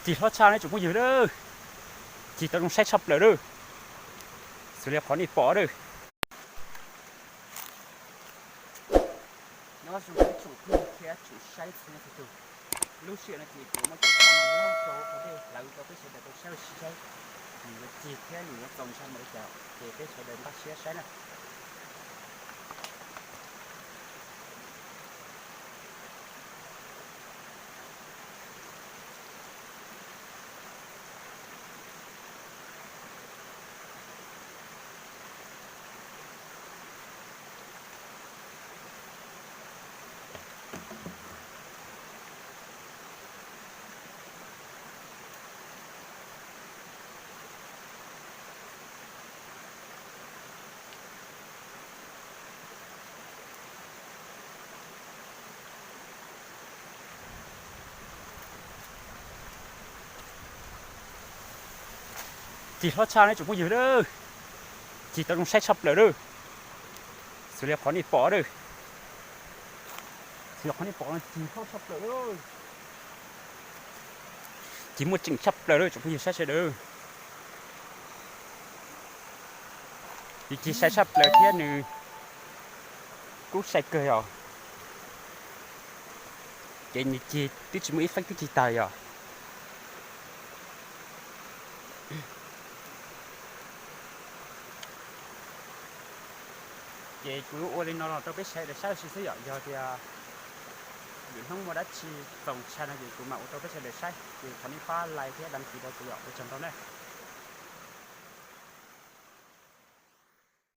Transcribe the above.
Cig hlob tshaj nej tsoom phooj ywg lawm, cig tau zoo saib tshaj plaws lawm, xws li qhov nej pom lawm. Nyob zoo ib tsoom phooj ywg thiab tsoom saib txhua leej txhua tus. Lub sij hawm no ces kuv muab cov tshaj no lob rau hauv dej hlawv rau peb sawv daws tau saib ua si saib nws yuav cig thiab nws yuav txaus ntshai npaum li cas, ces peb sawv daws npaj siab saib na. Cig hlob tshaj nej tsoom phooj ywg lawm, cig tau zoo saib tshaj plaws lawm, xws li qhov nej pom lawm. Xws li qhov nej pom no cig hlob tshaj plaws lawm, cig muaj tseem tshaj plaws lawm tsoom phooj ywg saib sawv daws. Nws cig sai tshaj plaws thiab nws kub sai kawg yom. Ces nws cig twb tsis muaj ib feeb twb cig tag yom. Ces kuv ua li no los rau peb sawv daws saib ua si xwb yom. Yog tias lwm hnub muaj dab tsi txaus ntshai no ces kuv mam ua rau peb sawv daws saib. Ces thov nej pab like thiab đăng ký rau kuv yom, ua tsaug ntau na.